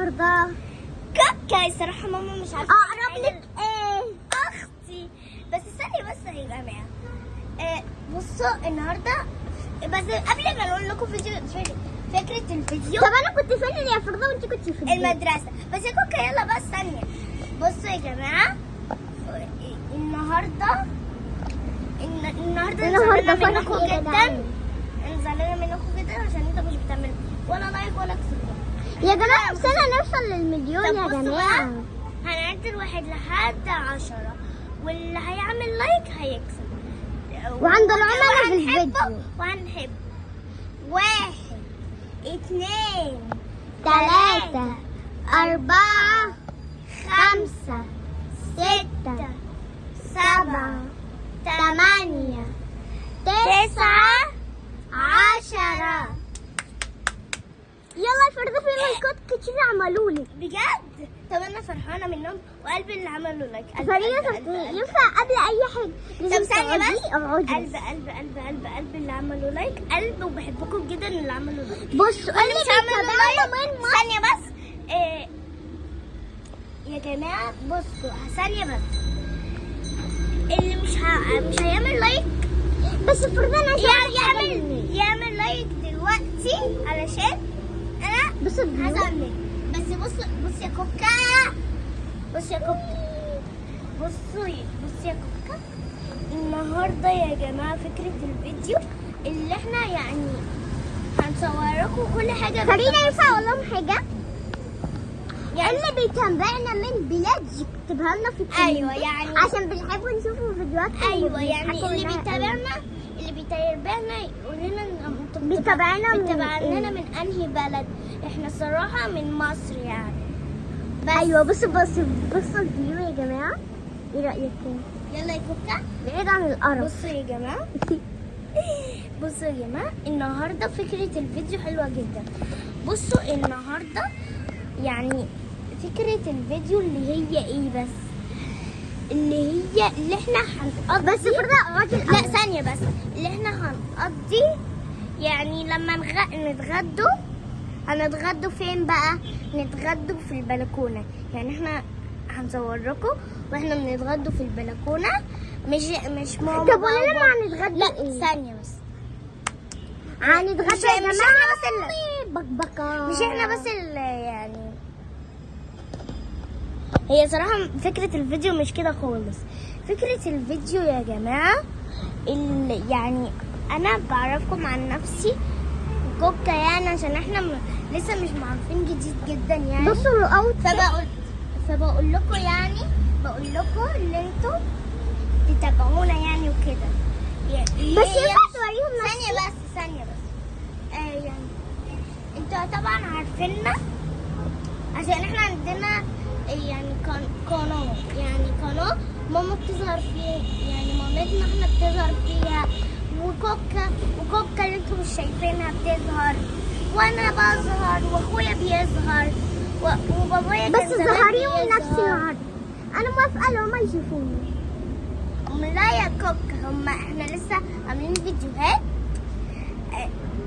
فرضة؟ كوكا. الصراحة ماما مش عارفه اقرب لك ايه؟ اختي. بس استني بس يا جماعة، بصوا النهارده، بس قبل ما نقول لكم فيديو فكرة الفيديو. طب انا كنت فين يا فرضة وانت كنت فين؟ المدرسة. بس يا كوكا يلا بس ثانية. بصوا يا جماعة، النهارده النهارده منكم جدا، زعلانة منكم جدا عشان انتوا مش بتعملوا ولا like ولا subscribe يا جماعة. نفسنا نوصل للمليون يا جماعة. هنعد الواحد لحد 10، واللي هيعمل like هيكسب، وعند العملاء في الفيديو. وهنحب 1 2 3 4 5 6 7 8 9 10. يلا يا فرده، في لايكات كتير عملوا لي بجد. طب انا فرحانة منهم وقلب اللي عملوا like. فريدة ينفع قبل اي حاجة. طب ثانية بس، قلب قلب قلب قلب قلب اللي عملوا like، قلب، وبحبكم جدا اللي عملوا like. بصوا اللي مش عملوا like ثانية بس. يا جماعة بصوا ثانية بس، اللي مش هيعمل like بس فرده انا يعمل like دلوقتي علشان انا بص هزعل منك. بس بص يا كوكا، بص يا كوكا، بصوا بص يا كوكا. النهارده يا جماعة فكرة الفيديو اللي احنا يعني هنصوركم كل حاجة. فريدة ينفع اقول لهم حاجة؟ يعني اللي بيتابعنا من بلاد يكتبها لنا في ال comment. ايوه يعني عشان بنحب نشوفوا فيديوهاتكم. ايوه يعني اللي بيتابعنا يقول لنا بيتابعنا من انهي بلد. احنا الصراحة من مصر يعني. بس ايوه بصوا بصوا بصوا ال view يا جماعة، ايه رايكم؟ يلا يا كوكا بعيد عن القرف. بصوا يا جماعة، بصوا يا جماعة، النهارده فكرة الفيديو حلوة جدا. بصوا النهارده يعني فكرة الفيديو اللي هي ايه، بس اللي هي اللي احنا هنقضي، بس فرده لا ثانية بس، اللي احنا هنقضي يعني لما نتغدوا. هنتغدوا فين بقى؟ نتغدوا في البلكونة. يعني احنا هنصور لكم واحنا بنتغدوا في البلكونة. مش ماما. طب ولا لما هنتغدى؟ لا ثانية بس، هنتغدى يا جماعة. مش احنا بس بكبكة، مش احنا بس يعني هي صراحة فكرة الفيديو مش كده خالص. فكرة الفيديو يا جماعة اللي يعني انا بعرفكم عن نفسي كوكا، يعني عشان احنا لسه مش معروفين جديد جدا يعني. بصوا ال out. فبقول لكم يعني، بقول لكم ان انتوا تتابعونا يعني وكده يعني. بس ينفع توريهم نفسي؟ ثانية بس، ثانية بس. يعني انتوا طبعا عارفيننا عشان احنا عندنا يعني قناة، يعني قناة ماما بتظهر فيها، يعني مامتنا احنا بتظهر فيها، وكوكا اللي انتوا مش شايفينها بتظهر، وانا بظهر، واخويا بيظهر، وبابايا. بس ظهريهم نفسي النهارده، انا موافقة لو ما يشوفوني. لا يا كوكا، هما احنا لسه عاملين فيديوهات.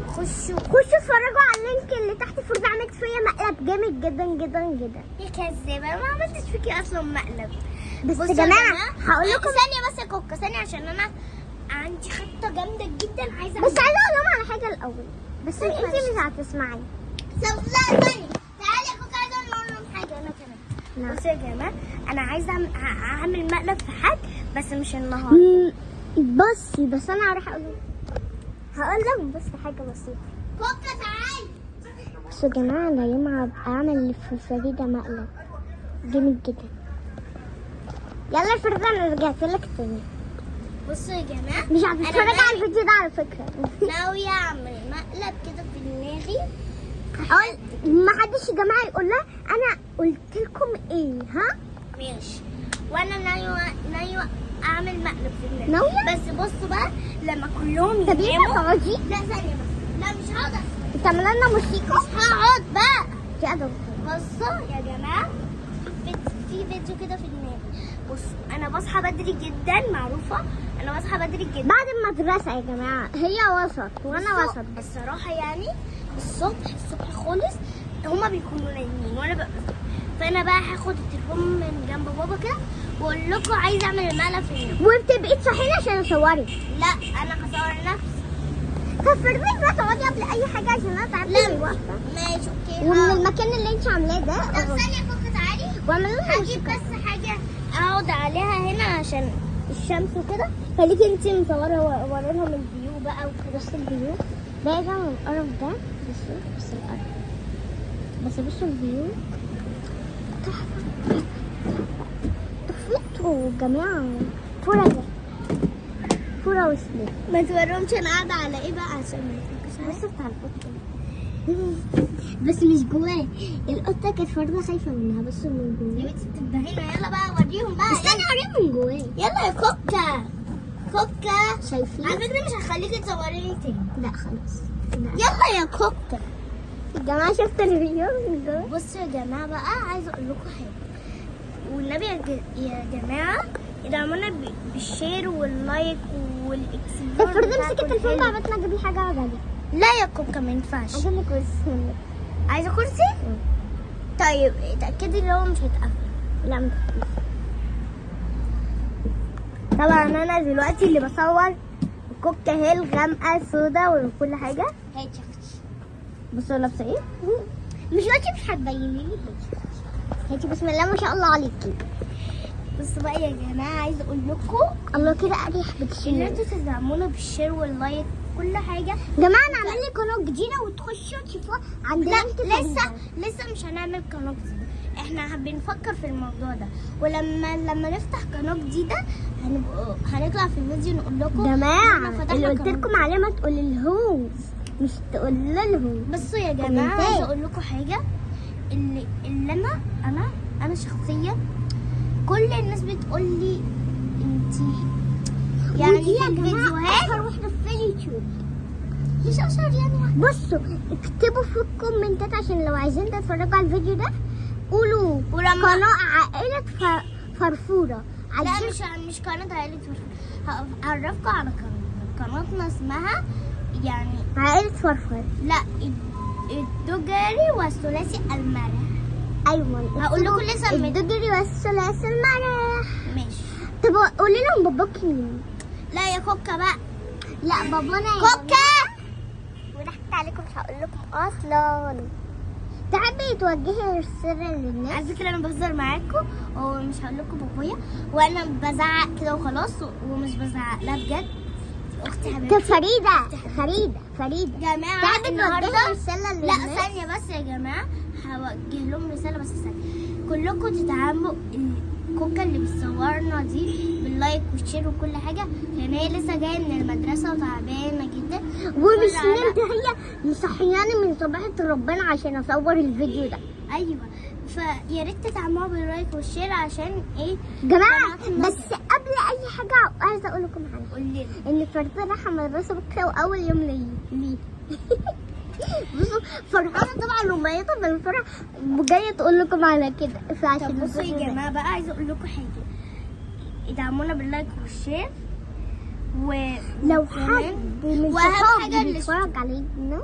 خشوا اتفرجوا على ال link اللي تحت. فرده عملت فيا مقلب جامد جدا جدا جدا. يا كذابه، ما عملتش فيكي اصلا مقلب. بس يا جماعة هقول لكم ثانية بس يا كوكا، ثانية عشان انا عندي خطه جامدة جدا عايزه. بس عايزه اقول لهم على حاجة الاول، بس انت مش هتسمعي. طب لا ثانية، تعالي يا كوكا، عايزه اقول لهم حاجة انا كمان. بصوا يا جماعة، انا عايزه اعمل مقلب في حد، بس مش النهارده. بصي بس انا هروح اقول، هقول لهم بس حاجة بسيطة. كوكا تعالي. بصوا يا جماعة، انا يوم هعمل في فريدة مقلب جامد جدا. يلا يا فرده انا رجعت لك تاني. بصوا يا جماعة، مش هتتفرج على الفيديو ده على فكرة. ناوية اعمل مقلب كده في دماغي. اقول ما حدش يا جماعة يقول لها انا قلت لكم ايه. ها ماشي. وانا ناوية اعمل مقلب في دماغي. ناوية؟ بس بصوا بقى لما كلهم طب يناموا. ينفع تقعدي؟ لا ثانية بس، لا مش هقعد. تعمل لنا موسيقى؟ مش هقعد بقى. كده بصوا يا جماعة، في فيديو كده في دماغي. بصوا انا بصحى بدري جدا، معروفة انا بصحى بدري جدا بعد المدرسة يا جماعة. هي وسط وانا وسط الصراحة يعني الصبح خالص هما بيكونوا نايمين وانا ببقى، فانا بقى هاخد التليفون من جنب بابا كده واقول لكم عايزه اعمل المقلب في النوم. وبتبقي تصحيني عشان اصورك. لا انا هصور نفسي. طب فريدة بقى تقعدي قبل اي حاجة عشان انا تعبت من الوقفة. ماشي okay. ومن المكان اللي انت عاملاه ده. طب ثانية كوكا تعالي واعمل لها هجيب بس حاجة اقعد عليها هنا عشان الشمس وكده. خليكي انت مصوره وريلهم ال view بقى وكده. بص ال view ده يا جماعة القرف ده. بصوا بص القرف، بس بصوا ال view تحفة تحفته يا جماعة. فورة فورة وسليم. ما توريهمش انا قاعدة على ايه بقى عشان ما يضحكوش. بصوا بتاع القطة بس مش جواه. القطة كانت فرده خايفة منها. بصوا من جواه. يا بنتي بتفضحينا. يلا بقى وريهم بقى. استني اوريهم من جواه. يلا يا كوكا. كوكا شايفين؟ على فكرة مش هخليكي تصوريني تاني. لا خلاص. يلا يا كوكا. يا جماعة شفتوا ال view من جوه؟ بصوا يا جماعة بقى عايزه اقول لكم حاجة والنبي يا جماعة ادعمونا بال share وال like وال explore. طب فرده امسكي التليفون بقى بطلع اجيب لي حاجة اقعد عليها. لا يا كوكا ما ينفعش. عايزه كرسي. عايزه كرسي؟ طيب اتاكدي ان هو مش هيتقفل. لا ما تقفلش. طبعا انا دلوقتي اللي بصور كوكا هي الغامقه سودا وكل حاجة. هاتي يا اختي. بصوا لابسه ايه؟ مش وقتي مش هتبيني لي. هاتي بسم الله ما شاء الله عليكي. بصوا بقى يا جماعة عايزه اقول لكم الله كده اريح بكتير. ان انتوا تدعمونا بال share وال like كل حاجة. جماعة انا عامل لي قناة جديدة وتخشوا تشوفوها عند لا لسه مش هنعمل قناة جديدة. احنا بنفكر في الموضوع ده، ولما لما نفتح قناة جديدة هنطلع في الفيديو نقول لكم جماعة اللي قلت لكم عليه ما تقولولهوش، مش تقول لهم. بصوا يا جماعة عايزه اقول لكم حاجة. اللي انا شخصيا كل الناس بتقول لي انتي يعني في الفيديوهات اشهر واحدة في اليوتيوب. مش اشهر يعني واحدة. بصوا اكتبوا في الكومنتات عشان لو عايزين تتفرجوا على الفيديو ده قولوا قناة عائلة فرفوره. لا مش قناة عائلة فرفوره. هعرفكم على قناتنا اسمها يعني عائلة فرفوره. لا الدجري والثلاثي المرح. ايوه هقول لكم لسه الدجري والثلاثي المرح. ماشي. طب قولي لهم باباك مين؟ لا يا كوكا بقى. لا بابانا يا كوكا. وضحكت عليكم مش هقول لكم اصلا. تحبي توجهي رسالة للناس؟ على فكرة انا بهزر معاكم ومش هقول لكم بابايا، وانا بزعق كده وخلاص ومش بزعق لا بجد. اختي حبيبتي. طب فريدة فريدة فريدة جماعة النهارده رسالة لا ثانية بس يا جماعة هوجه لهم رسالة بس ثانية. كلكم تدعموا الكوكا اللي بتصورنا دي بال like وال share وكل حاجة، لان هي لسه جاية من المدرسة وتعبانه جدا ومش نمت. هي مصحياني من صباحة ربنا عشان اصور الفيديو ده. ايوه فيا ريت تدعموها بال like وال share عشان ايه جماعة. بس قبل اي حاجة عايزه اقول لكم حاجة. قولي ان فريدة رايحة المدرسة بكره واول يوم ليه. بصوا فرحانة طبعا وميتة بالفرح وجاية تقول لكم على كده. فعشان بصوا يا جماعة بقى عايزه اقول لكم حاجة. ادعمونا بال like وال share ولو حد من صحابي بيتفرج علينا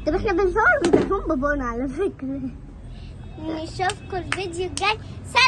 طب احنا بنصور بتليفون بابانا على فكرة. نشوفكم الفيديو الجاي. سلام.